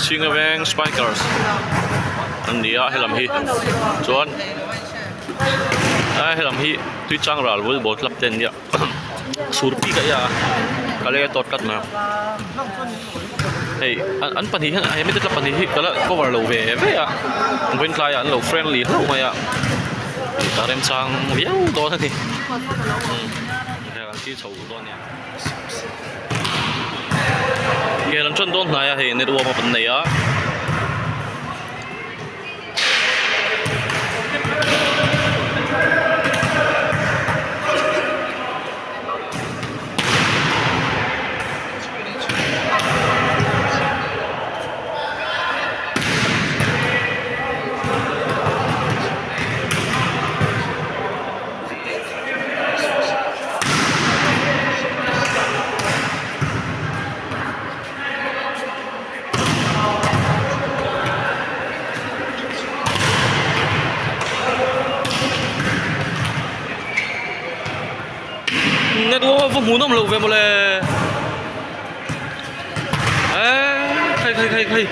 Chhinga veng spikers an ni a helam hi chuan a helam hi Tuichang ral volleyball club te an nia sur bik a ia a ka lei a tawt tlat mai a hei an pahnih hian he mite club pahnih hi ka la cover lo ve ve a vawiin tlaiah an lo friendly hlauh mai a ka remchang viau dawn a ni an thil chho dawn a nia. Kel an ṭan dawn hnai a hei net warm up an nei a. Network a va hmuhnawm loh ve mawle eee khai khai khai khai.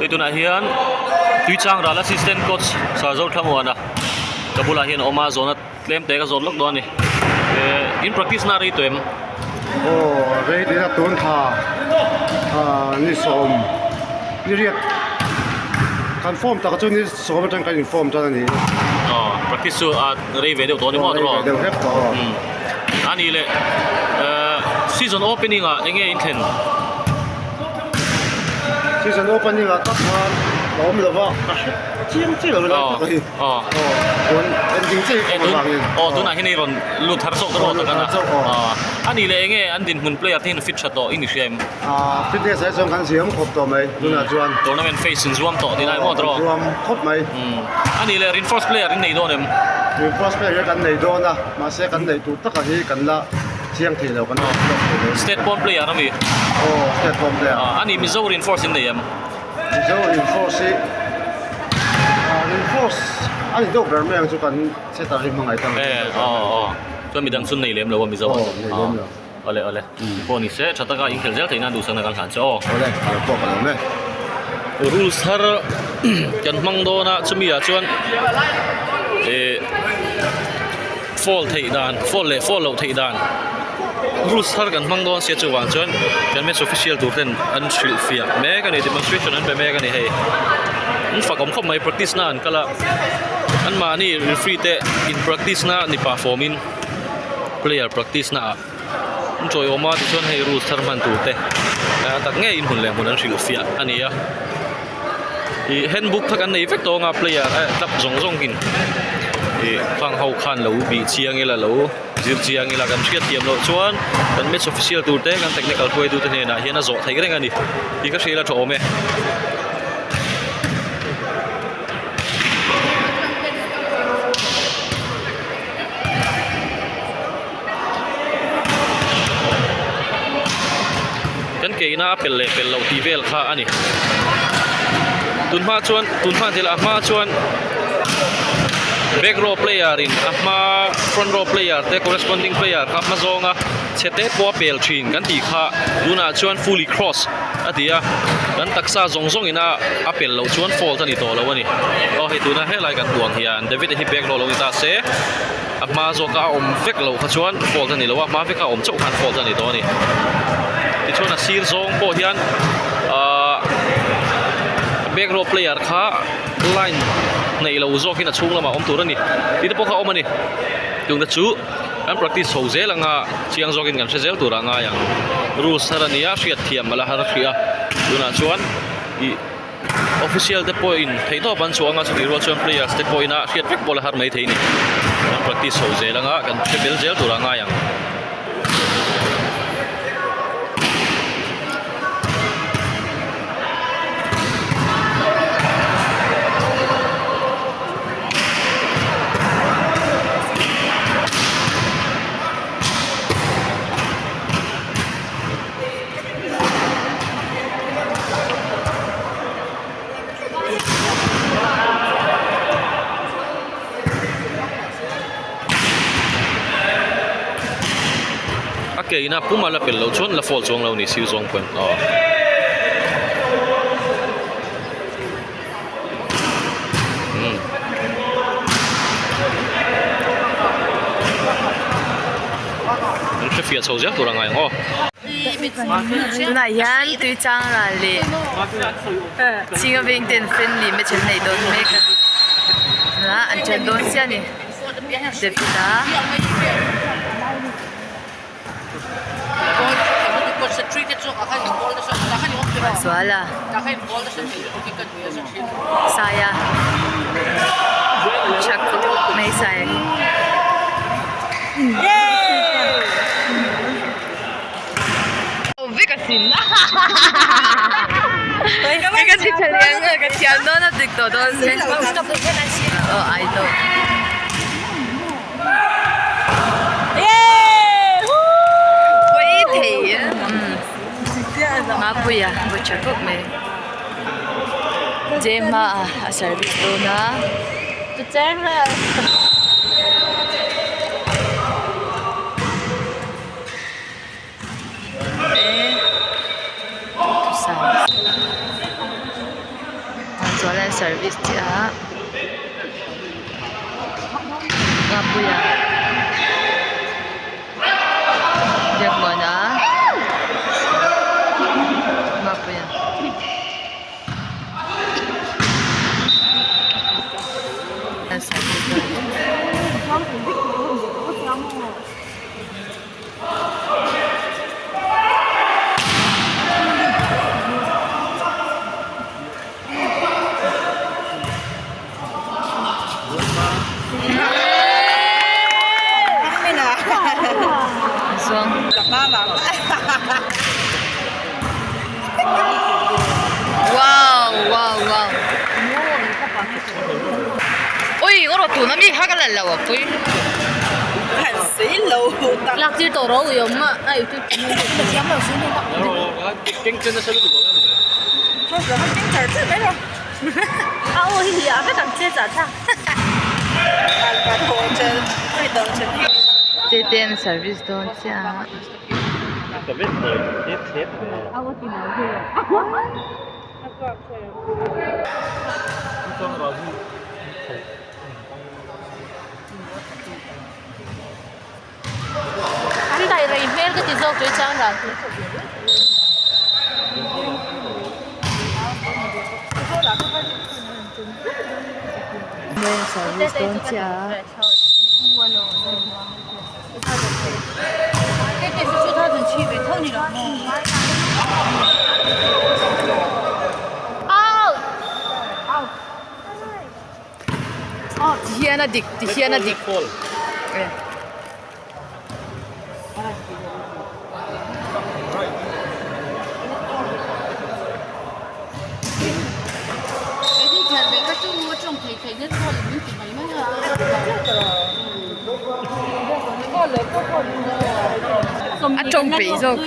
Hei tunah hian Tuichang ral assistant coach Sir Zothlamuana ka bulah hian a awm a zawhna tlem te ka zawt lawk dawn a ni eh in practice na rei tawh em? Aw rei tih na tun thla ah ni sawm ni riat kan form tak chu ni sawm atang kan in form tan a ni. Aw practice chu a rei ve deuh tawh a ni maw rei ve deuh hlek tawh aw. A nih leh eh season opening ah eng nge in thlen? Season opening ah tak khan. a awm lova ka hre chiang chiah lo lai tak a hi. Aw tun ending chiah hi ka awm avangin. Aw tunah hian hei rawn lut thar zawk dawn tak a na. A nih leh enge an dinhmun player te hian fit tha tawh i ni hria em? Fitness ah chuan kan ziam khawp tawh mai tunah chuan. Tournament phase in zuam tawh tih lai maw tawh? Zuam khawp mai. A nih leh reinforce player in nei dawn em? Reinforce player hi kan nei dawn a mahse kan neih tur takah hi kan la chiang thei lo kan la lawk thei lo. State pawn player a mi? Aw state pawn player. A nih Mizo reinforce in nei em? Mizo reinforce hi reinforce a ni deuh ber mai ang chu kan setup hi hmangaih ta E aw aw chuan midang chu nei lem lo a Mizo aw nei lem lo. Awle awle pawh ni se tha taka inkhelh zel theihna duhsakna kan hlan che aw. Awle ka lo pawh ka lo me. Rules thar kan hmang dawn a chumi ah chuan eh foul theih dan foul leh foul loh theih dan rules thar kan hmang dawn sia chuvang chuan kan match official tur ten an hrilh fiah mek a ni demonstration an pe mek a ni hei an fak awm khawp mai practice na an kal a an mahni referee te in practice na ni pah fawm in player practice na ah an chawiawm a tichuan hei rules thar hman tur te a tak ngei in hun leh hmun an hrilh fiah a ni a ih handbook kha kan nei vek tawng a player eh club zawng zawng in ih khang ho khan lo bih chiang ila lo zir chiang ila kan hriat thiam loh chuan kan match official tur te kan technical hruaitu te hnenah hian a zawh theih reng a ni tih ka hria ila tha awm e. Kan ke ina a pel leh pel loh tih vel kha a ni. Tun hma chuan tun hma thil a hma chuan back row player in a hma front row player te corresponding player kha hma zawnga chhe te pawh a pel thin kan tih kha tunah chuan fully cross a ti a kan taksa zawng zawng ina a pel loh chuan fault a ni tawh lo a ni. Aw hei tuna helai kan hmuh ang hian David a hi back row lo ni ta se. A hma zawka a awm vek loh kha chuan fault a ni lo a, a hma veka a awm chauh khan fault a ni tawh a ni. Tichuan a sir zawng pawh hian ahh back row player kha line hnaih lo zawkin a chhung lamah a awm tur a ni tih te pawh kha a awm a ni. Tuna chu kan practice chho zel anga chiang zawkin kan hre zel turah a ngai ang. Rules thar a ni a, hriat thiam a la har hrih a, tunah chuan ih. Official te pawhin theihtawp an chhuah anga chutih rual chuan players te pawhin a hriat vek pawh la har maithei a ni. Kan practice chho zel anga kan hre bel zel turah a ngai ang. A ke ina pum a la pel loh chuan la fall chuang lo a ni sir zawng pawhin aw. An hre fiah chho zel tur a ngai ang aw. Tunah hian tui chang ral leh chhinga veng ten friendly match an neih dawn mek a tunah an ṭan dawn chiah a ni David a. Zuala Saia tha khawp mai Saia hi. Pui thei a Mapuia vawi tha khawp mai J hmaah a service dawn a chuan service chiah a. Mapuia Biakmuana Mapuia Zuang. Wow wow wow. Ui ngawt rawh tuna mi kha ka la lo a pui. Tete an service dawn chiah a. An daih rei hmel ka ti zawk tui chang ral hi. Service dawn chiah a. Ti hian a dik ti hian a dik A tawng peih zawk.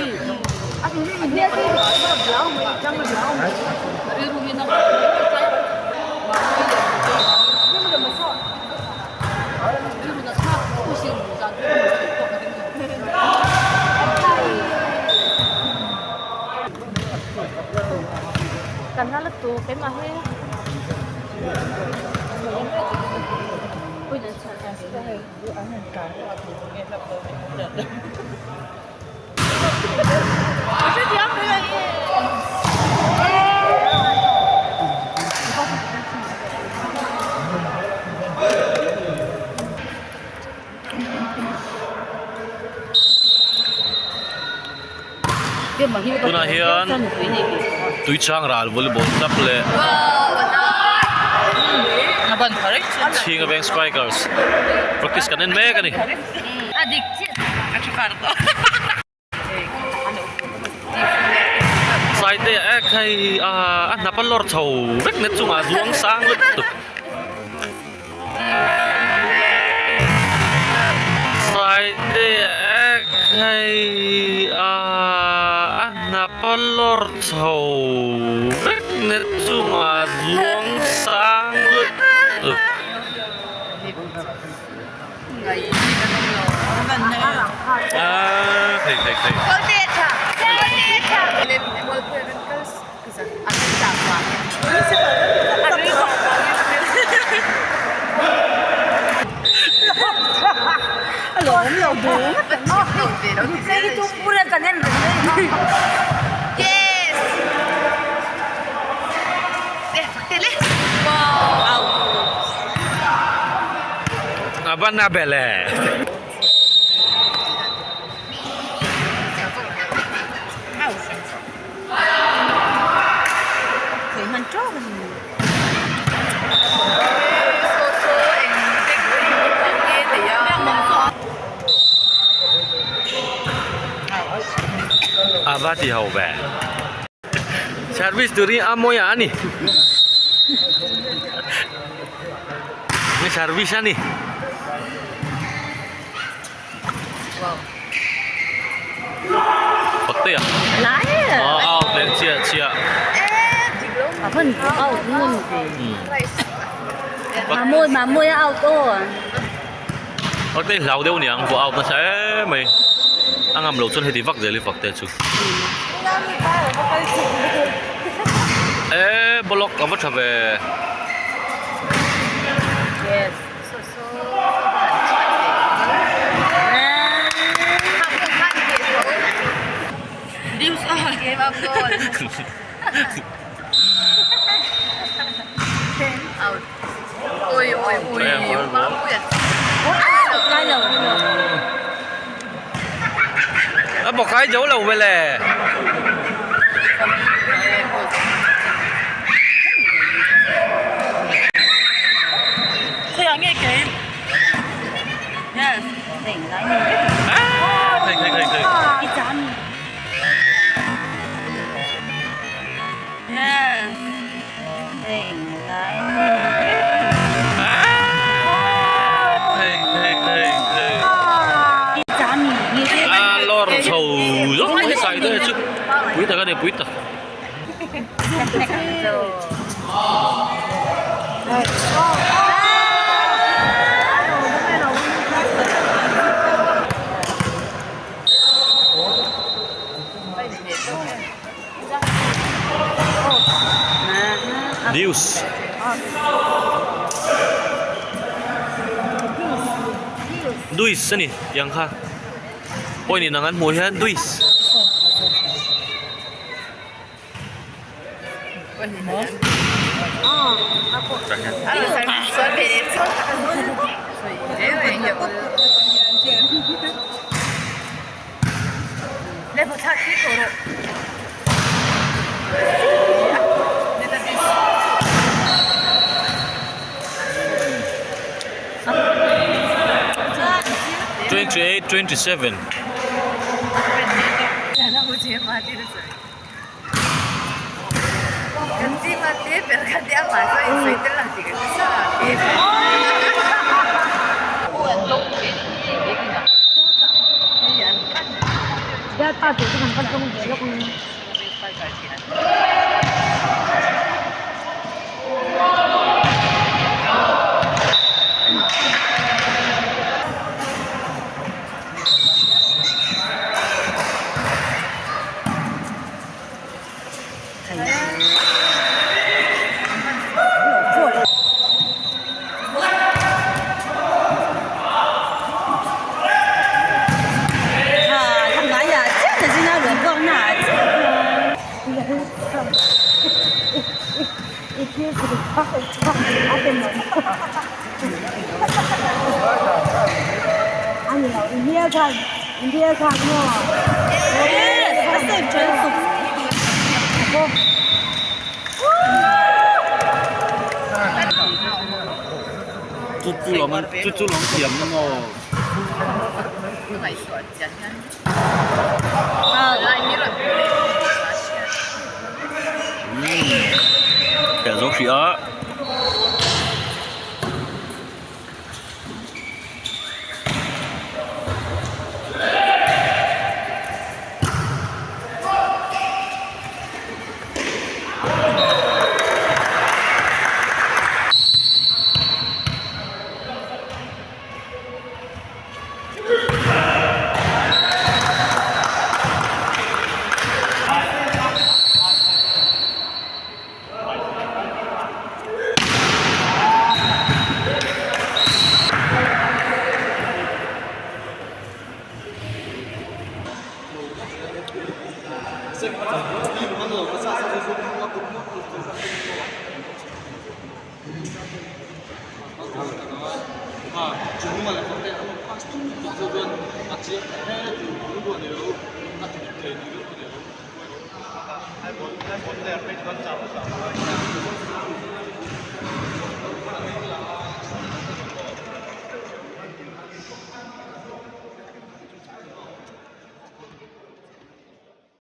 Tunah hian Tuichang ral volleyball club leh Chhinga Veng Spikers practice kan en mek a ni. Saite ek hei a hnap a lawr chho vek na chungah zuang sang lutuk. Saite ek hei a hnap a lawr chho vek na chungah zuang sang lutuk. A va na bel e. A va ti ho ve. Service turin a mawi a ni. Ni service a ni. Pakte a. Aw out leh chiah chiah. Pakte hlau deuh niang pawh out nasa em mai. A ngam lo chuan heti vak zel i Fakte chu. E block a va tha ve. A bawk ai zo lo vele. Pui tak a ni pui tak. Deus. Duis a ni tiang kha point in ang an hmuh hian duis. 28 27 Chu chu lam chu chu lam thiam na maw? Khelh zo hrih a.